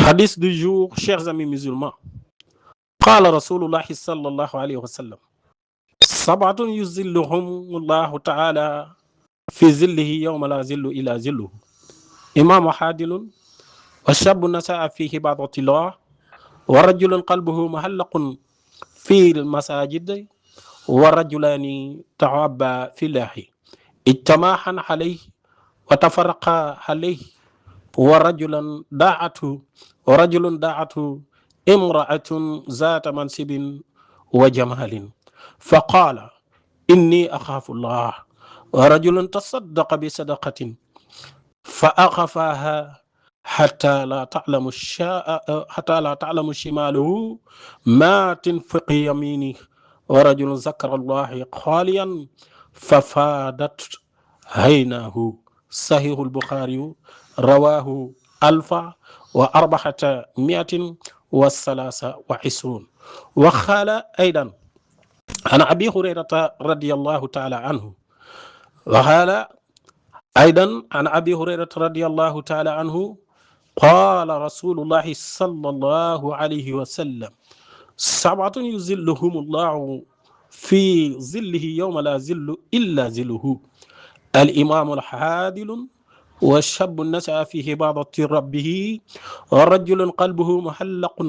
Hadith du jour, chers amis musulmans. قال رسول الله صلى الله عليه وسلم سبعة يظلهم الله تعالى في ظله يوم لا ظل إلا ظله إمام عادل وشاب نشأ في عبادة الله ورجل قلبه معلق في المساجد ورجلان تعابا في الله اجتماعا عليه وتفرقا عليه ورجل دعته امرأة ذات منصب وجمال فقال إني أخاف الله ورجل تصدق بصدقة فأخفاها حتى لا تعلم شماله ما تنفق يمينه ورجل ذكر الله خاليا ففادت عيناه صحيح البخاري رواه 1423 وقال أيضا عن أبي هريرة رضي الله تعالى عنه قال رسول الله صلى الله عليه وسلم سبعة يظلهم الله في ظله يوم لا ظل إلا ظله الإمام العادل والشاب نشأ في عبادة ربه ورجل قلبه محلق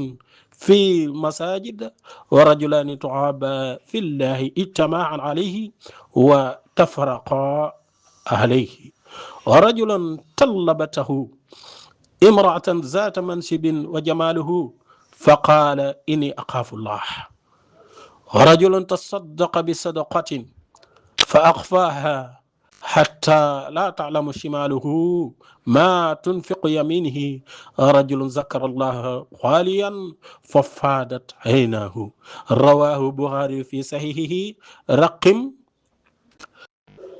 في المساجد ورجلان تعابا في الله اجتماعا عليه وتفرقا عليه ورجل طلبته امرأة ذات منصب وجماله فقال إني أخاف الله ورجل تصدق بصدقة فأخفاها حتى لا تعلم شماله ما تنفق يمينه رجل ذكر الله خاليا ففادت عيناه رواه البخاري في صحيحه رقم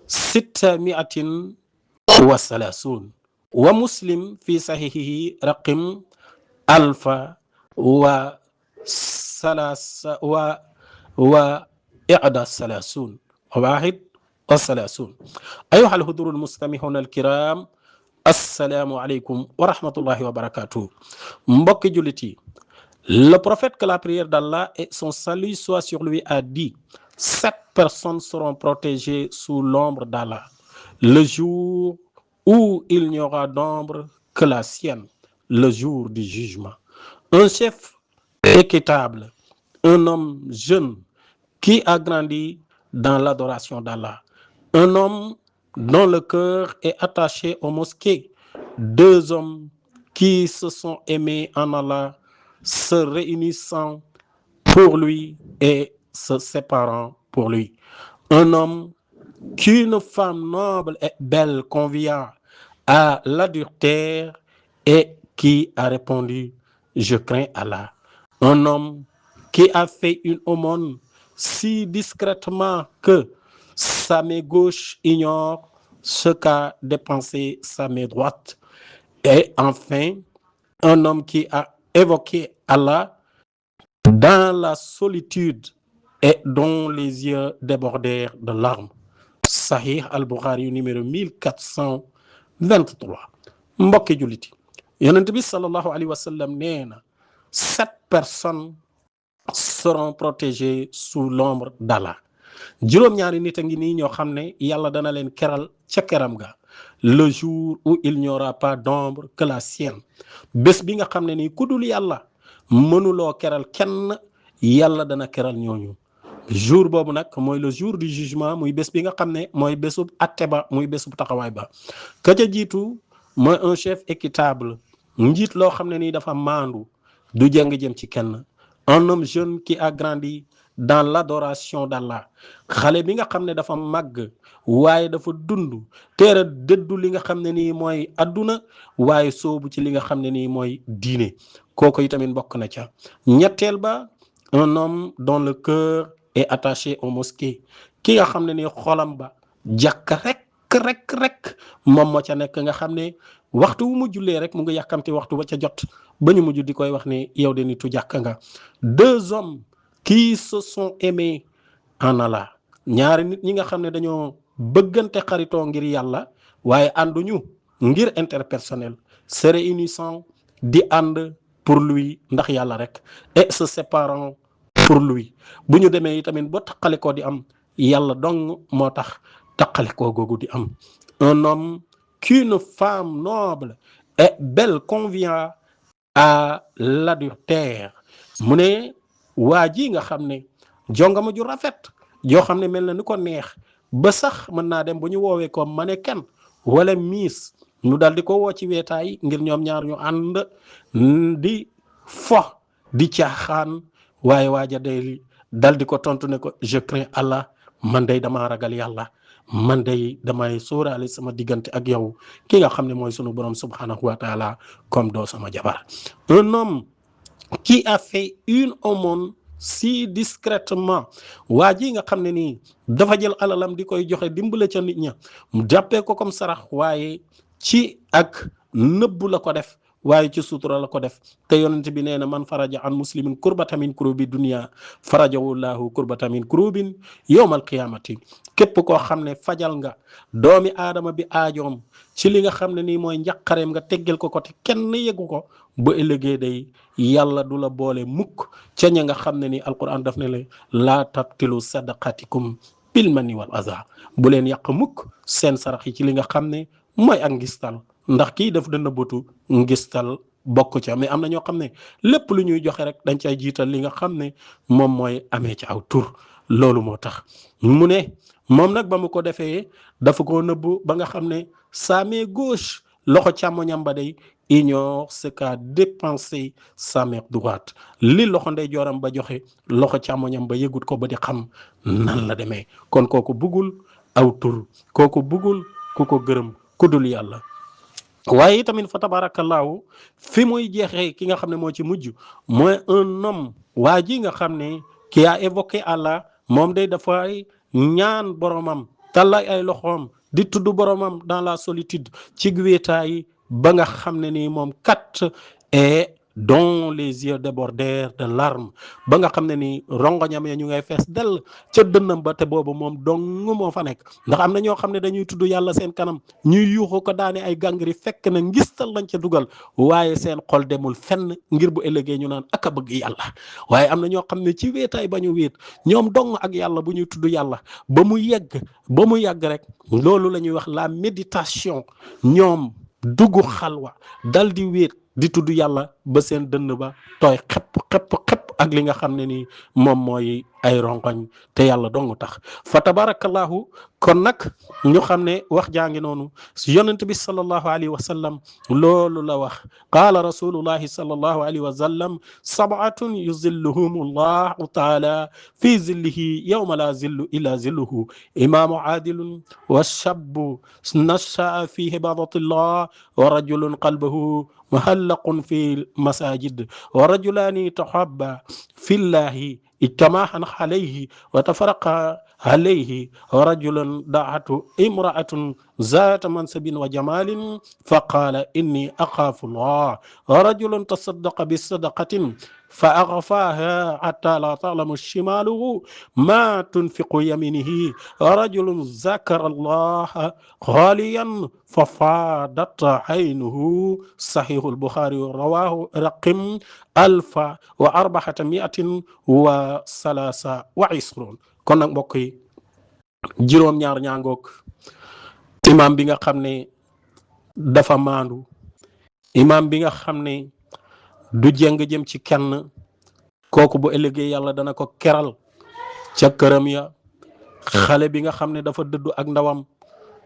630 ومسلم في صحيحه رقم 1031 أيها الحضور المستمعون الكرام السلام عليكم ورحمة الله وبركاته mbokki jullit yi le prophète que la prière d'Allah et son salut soit sur lui a dit 7 personnes seront protégées sous l'ombre d'Allah le jour où il n'y aura d'ombre que la sienne le jour du jugement un chef équitable un homme jeune qui a grandi dans l'adoration d'Allah un homme dont le cœur est attaché aux mosquées, 2 hommes qui se sont aimés en Allah, se réunissant pour lui et se séparant pour lui. Un homme qu'une femme noble et belle convia à l'adultère et qui a répondu « Je crains Allah ». Un homme qui a fait une aumône si discrètement que sa main gauche ignore ce qu'a dépensé sa main droite. Et enfin, un homme qui a évoqué Allah dans la solitude et dont les yeux débordèrent de larmes. Sahih al-Bukhari numéro 1423. mbokki jullit yonent bi sallallahu alayhi wa sallam nee na 7 personnes seront protégées sous l'ombre d'Allah. juróom-ñaari nit a ngi nii ñoo xam ne yàlla dana leen keral ca keram ga le jour où il n'y aura pas d'ombre que la sienne bés bi nga xam ne nii ku dul yàlla mënuloo keral kenn yàlla dana keral ñooñu jour boobu nag mooy le jour du jugement muy bés bi nga xam ne mooy bésub atte ba muy bésub taxawaay ba ka ca jiitu mooy un chef équitable njiit loo xam ne nii dafa maandu du jeng jëm ci kenn un homme jeune qui a grandi dans l'adoration d'Allah xale bi nga xam ne dafa màgg waaye dafa dund teera dëddu li nga xam ne nii mooy adduna waaye soobu ci li nga xam ne nii mooy diine kooku itamit bokk na ca ñetteel ba un homme dont le cœur est attaché aux mosquées ki nga xam ne nii xolam ba jàkk rek moom moo ca nekk nga xam ne waxtu wu mu jullee rek mu ngi yàkkamti waxtu ba ca jot ba ñu mujj di koy wax ne yow de nitu jàkk nga 2 hommes qui se sont aimés en Allah ñaari nit ñi nga xam ne dañoo bëggante xaritoo ngir yàlla waaye ànduñu ngir interpersonnel se réunissant di ànd pour lui ndax yàlla rek et se séparant pour lui bu ñu demee tamit ba taqalikoo di am yàlla dong moo tax taqalikoo googu di am. Un homme qu'une femme noble et belle convient à l'adultère. mu ne waa ji nga xam ne jongama ju rafet joo xam ne mel na ni ko neex ba sax mën naa dem bu ñu woowee ko mannequin wala miis ñu dal di ko woo ci weetaay ngir ñoom ñaar ñu ànd di fo di caaxaan waaye waaja day dal di ko tontu ne ko je crains Allah, man day damaa ragal yàlla, man day damay sóoraale sama diggante ak yow ki nga xam ne mooy sunu borom subhanahu wa taala comme doo sama jabar. Un homme qui a fait une aumône si discrètement, waa ji nga xam ne nii dafa jël alalam di koy joxe dimbale ca nit ña mu jàppee ko comme sarax waaye ci ak nëbbu la ko def waaye ci sutura la ko def te yonent bi nee na man faraja an muslimin kurbatan min kurubi dunya farajahu llahu kurbatan min kurubin yawmal qiyamati. képp koo xam ne fajal nga doomi aadama bi aajoom ci li nga xam ne nii mooy njàqareem nga teggel ko te kenn yeggu ko ba ëllëgee day yàlla du la boole mukk ca ña nga xam ne ni alquran daf ne le laa tabtilu sadaqatikum bil manni wal aza. bu leen yàq mukk seen sarax yi ci li nga xam ne mooy ak ngistal ndax kii daf dana bëtu ngistal bokk ca mais am na ñoo xam ne lépp lu ñuy joxe rek dañ cay jiital li nga xam ne moom mooy amee ci aw tur. loolu moo tax mu ne moom nag ba mu ko defee dafa ko nëbbu ba nga xam ne sa main gauche loxo càmmoñam ba day ignore ce qu'a dépensé sa main droite. li loxo ndeyjooram ba joxe loxo càmmoñam ba yëgut ko ba di xam nan la demee. kon kooku bëggul aw tur, kooku bëggul ku ko gërëm ku dul yàlla. waaye tamit fa tabarakallahu fi muy jeexee ki nga xam ne moo ci mujj mooy un homme waa ji nga xam ne qui a évoqué Allah, moom day dafay ñaan boromam tàllay ay loxoom di tudd boromam dans la solitude ci wéetaay ba nga xam ne ni moom kat et dont les yeux débordèrent de larmes ba nga xam ne ni rongoñam ya ñu ngay fees del ca dënnam ba te boobu moom dong moo fa nekk. ndax am na ñoo xam ne dañuy tudd yàlla seen kanam ñuy yuuxu ko daane ay gàngri fekk na ngistal lañ ca dugal waaye seen xol demul fenn ngir bu ëllëgee ñu naan ak a bëgg yàlla. waaye am na ñoo xam ne ci wéetaay ba ñu wéet ñoom dong ak yàlla bu ñuy tudd yàlla ba mu yàgg rek loolu la ñuy wax la méditation. ñoom dugg xalwa dal di wéet di tudd yàlla ba seen dënn ba tooy xepp ak li nga xam ne ni moom mooy ay rongoñ te yàlla dong tax. fa tabarakallahu kon nag ñu xam ne wax jaa ngi noonu yonent bi sallallahu alayhi wa sallam loolu la wax. qaala rasulullahi sallallahu alayhi wa sallam sab'atun yuzilluhum allahu taala fi zillihi yawma la zillu illa zilluhu imaamu aadilun wa shabbu nasha'a fi ibadatillah wa rajulun qalbuhu muhallaqun fi masajid wa rajulani tahabba fillahi ijtama'a alayhi wa tafaraqa alayhi wa rajulun da'atu imra'atun zata mansabin wa jamalin faqala inni akhafu Allah wa rajulun tasaddaqa bisadaqatin فأخفاها حتى لا تعلم شماله ما تنفق يمينه رجل ذكر الله خاليا ففاضت عينه صحيح البخاري رواه رقم 1423. kon nag mbokk yi juróom ñaar ñaangoog imam bi nga xam ne dafa maandu, imam bi nga xam ne du jeng jëm ci kenn, kooku bu ëllëgee yàlla dana ko keral ca këram ya. xale bi nga xam ne dafa dëddu ak ndawam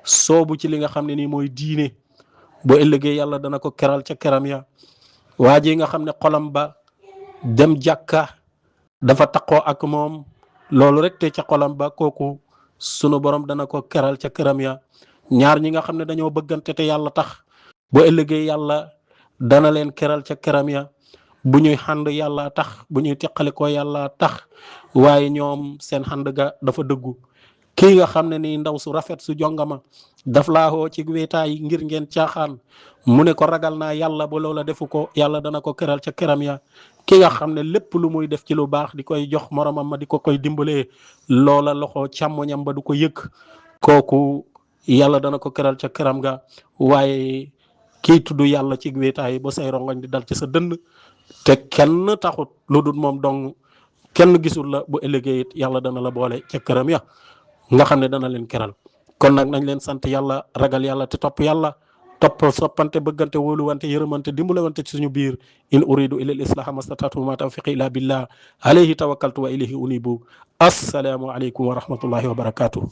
soobu ci li nga xam ne nii mooy diine, bu ëllëgee yàlla dana ko keral ca këram ya. waa ji nga xam ne xolam ba dem jàkka dafa taqoo ak moom loolu rek te ca xolam ba, kooku sunu borom dana ko keral ca këram ya. ñaar ñi nga xam ne dañoo bëggante te yàlla tax, bu ëllëgee yàlla dana leen keral ca këram ya. bu ñuy xànd yàlla tax, bu ñuy teqalikoo yàlla tax, waaye ñoom seen xànd ga dafa dëggu. kii nga xam ne ni ndaw su rafet su jongama daf laa woo ci wéetaay ngir ngeen caaxaan, mu ne ko ragal naa yàlla ba loola defu ko, yàlla dana ko keral ca këram ya. ki nga xam ne lépp lu muy def ci lu baax di koy jox moromam ma di ko koy dimbalee, loola loxo càmmoñam ba du ko yëg, kooku yàlla dana ko keral ca këram ga. waaye kii tudd yàlla ci wéetaay ba say rongoñ di dal ci sa dënn, te kenn taxut lu dul moom dong kenn gisul la bu ëllëgee it yàlla dana la boole ca këram ya nga xam ne dana leen keral kon nag nañ leen sant yàlla ragal yàlla te topp yàlla topp soppante bëggante wóoluwante yërëmante dimbalewante ci suñu biir in uridu illa al islaha mastatatu ma tawfiqi illa billah alayhi tawakkaltu wa ilayhi unibu assalaamu aleykum wa rahmatullahi wa barakatuh